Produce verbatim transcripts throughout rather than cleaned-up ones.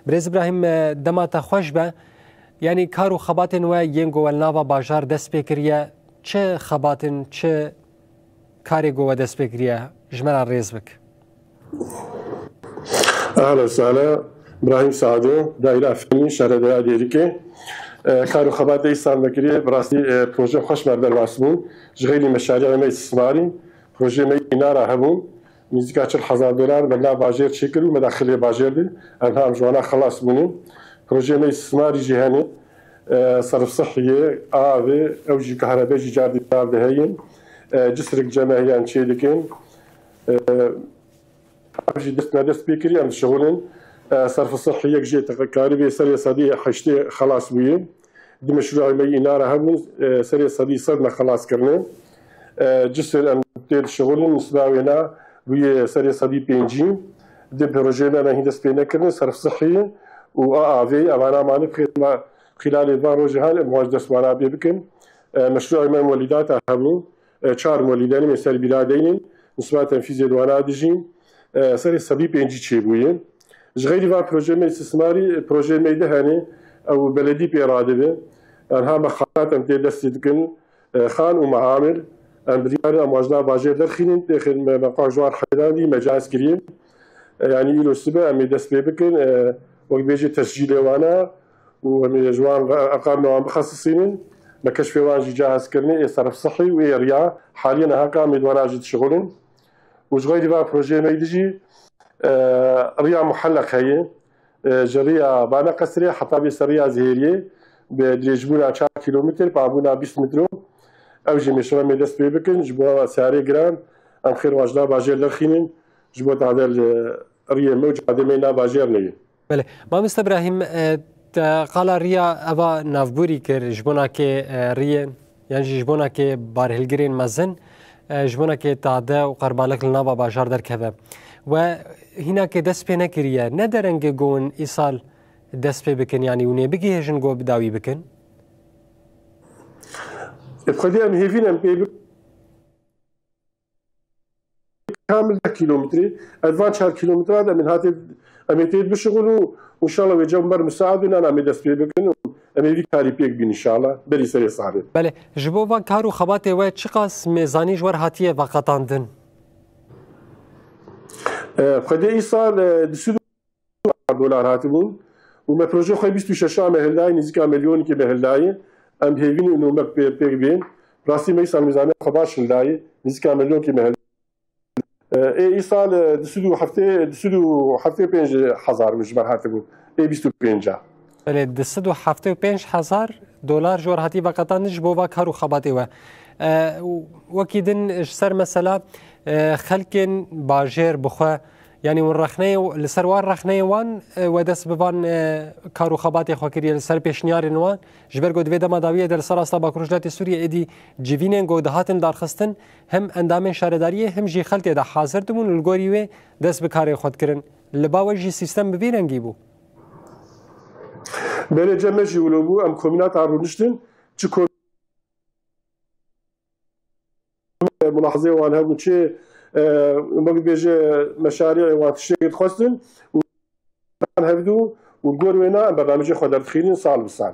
Birêz Îbrahîm, e, dema te xweş be. Yanî kar û xebatên we yên ku we li nava bajar dest pê kiriye, çi xebatin, çi karê ku we dest pê kiriye, ji me re rêz bik. Ehla sala, Îbrahîm Sado, Daîra Fenî, Şaredeya Dêrikê. E, kar û xebatê îsal me kiriye, bi rastî, e, proje xweş me derbas bûn. Ji xeyrî meşariyê me îstismarî, projeyê me înara hebûn. Nîzîka çil hezar dolar me nav bajêr çêkir û me daxilê bajêr de. Em ham ji wana xelas bûne. Projeyê me îstismarî jî hene. E, serf sihiyê, avê, ew jî kahrebe jî car dî car de heyîn. E, cisrik cem heyan çê dikin. E, Ev jî dest me dest pê kiriye, em dişixulin. E, serf sihî yek jê teqekarî bê serê sedî heştê xelas bûye. Di meşruya me înara hebûn, e, serê sedî sed me xelas kirine. E, cisir em tê dişixulin, nisba wêna bûye serê sedî pêncî. Di projeyê me, me hîn dest pê nekirine, serf sihî û a avê, evana mane xêma xîlalê van rojê hal, em wan ji dest wana bê bikin. E, meşruya me welîdata hebû. E, çar welîdanê me ser bîra deynin, nisba tenfîzê di wana dijîn, e, serê sedî pêncî çêbûye. Ji xeyrî van projeyê me îstismarî, projeyê me di hene, ew beledî pê radibe. Enha me xalat em tê destê dikin, e, xan û meamir, em biryar em wajna bajêr derxînin, têxin me, me qax ji wan heyran dî, me caz kiriye. E, yanî îro sibe em ê dest pê bikin, e, wek bêjî tescîlê wana, û em ê ji wan re-, eqamê wan bixesisînin. Me keşfê wan jî cihaz kirine, ê serf sihî û ê riya. Haliye niha ka em ê di wana jî dişixulin. Û ji xeyrî va projeyê me yî dijî, e, riya muhelleq heye. E, ji riya Bane Qesrê heta bê ser riya Zihêriyê bi dirêjbûna çar kîlometre, pabûna bîst metro. Ew jî mêşira me dest pê bikin. Ji bo seyarê giran em xêr wajna bajêr derxînin. Ji bo tade li riyê me û cadê me na bajêr neyê. Belê. Mamoste Îbrahîm, e, te qala riya eva navborî kir, ji bo nakê, e, riyên, yan jî ji bo nakê barhilgirên mezin, e, ji bo nakê tade û qerbalik li nava bajar derkeve. We hînakê dest pê nekiriye. Ne derengê ku hûn îsal dest pê bikin, yanî hûn ê bigihêjin ku bi dawî bikin? Bi xwedê em hêvîn em pê bikin. Kamil deh kîlometre, ez van çar kîlometre de min hatê, em ê tê bişixulin û inşallah wê cem ber misaad û nan em ê dest pê bikin û em ê vî karî pêk bîn inşallah berî serê salê. Belê, ji bo van kar û xebatê we çiqas mêzanî ji we re hatiye veqetandin? E, xwedê îsal, e, di sî dolar hatibûn û me proje xwe bîst û şeş a me hildayê, nêzîka milyonikê me hildayê. Em hêvîn û me pê-, pêk bên. Rastî me îsal mîzanê xwe baş hildayê, nêzîka milyonkê me hildayê. E, ê îsal, e, du sed û heftê, du sed û heftê û pênc hezar ji ber hatibû. Ê bîst û pênc a. Belê, du sed û heftê û pênc hezar dolar ji we re hatî veqetandin ji bo va kar û xebatê we. E, û wekî din ji ser mesela, e, xelkên bajêr bi xwe, yanî hûn rexneyê, li ser wan rexneyên wan, e, we dest bi van, e, kar û xebatê xwe kiriye, li ser pêşniyarên wan, ji ber ku di vê dema dawiyê de li ser asta Bakur Rojhilatê Sûriyê êdî civînên ku dihatin darxistin, hem endamên şaredariyê, hem jî xelkê de hazir dibûn, li gorî wê dest bi karê xwe dikirin. Li ba we jî sîstem bi vî rengî bû? Belê, cem me jî wilo bû. Em komînata rûniştin, çi ko-, mulahazê wan hebû, çi, e, wek dibêje meşariyê wan tiştekê dixwestin û hevdû û gor wêna em bernamecê xwe derdixînin sal bi sal.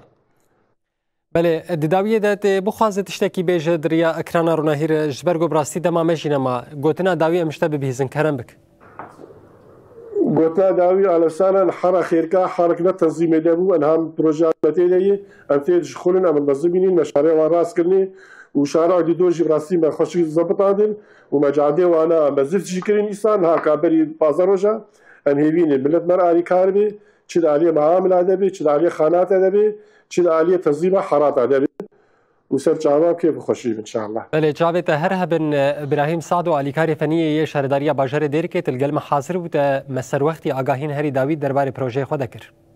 Belê, di dawiyê de tê bixwaze tiştekî bêje di riya ekrana Ronahî re, ji ber ku bi rastî dema me jî nema. Gotina dawî em ji te bibihîzin, kerem bik. Gotina dawî alevsana li hera xêrka, herik ne tenzîmê de bû, enha projeya me tê de ye, em tê dişixulin, em li mezin bînin, me şarê wan rast kirinê û şara Dîdo jî bi rastî me xweşik zebitandin û me cadê wana me zift jî kirin îsa, niha ka berî pazdeh roja, em hêvî ne milet me re alîkar be, çi di aliyê meamila de be, çi di aliyê xanata de be, çi di aliyê tenzîma herata de be. Û ser çava kêf û xweşî bin, inşallah. Belê, çavê te her hebin, e, Îbrahîm Sado, alîkarê feniyê yê Şaredariya Bajarê Dêrikê, tu li gel me hazir bû, te me serwextî agahîn herî dawî derbarê projeyê xwe de kir.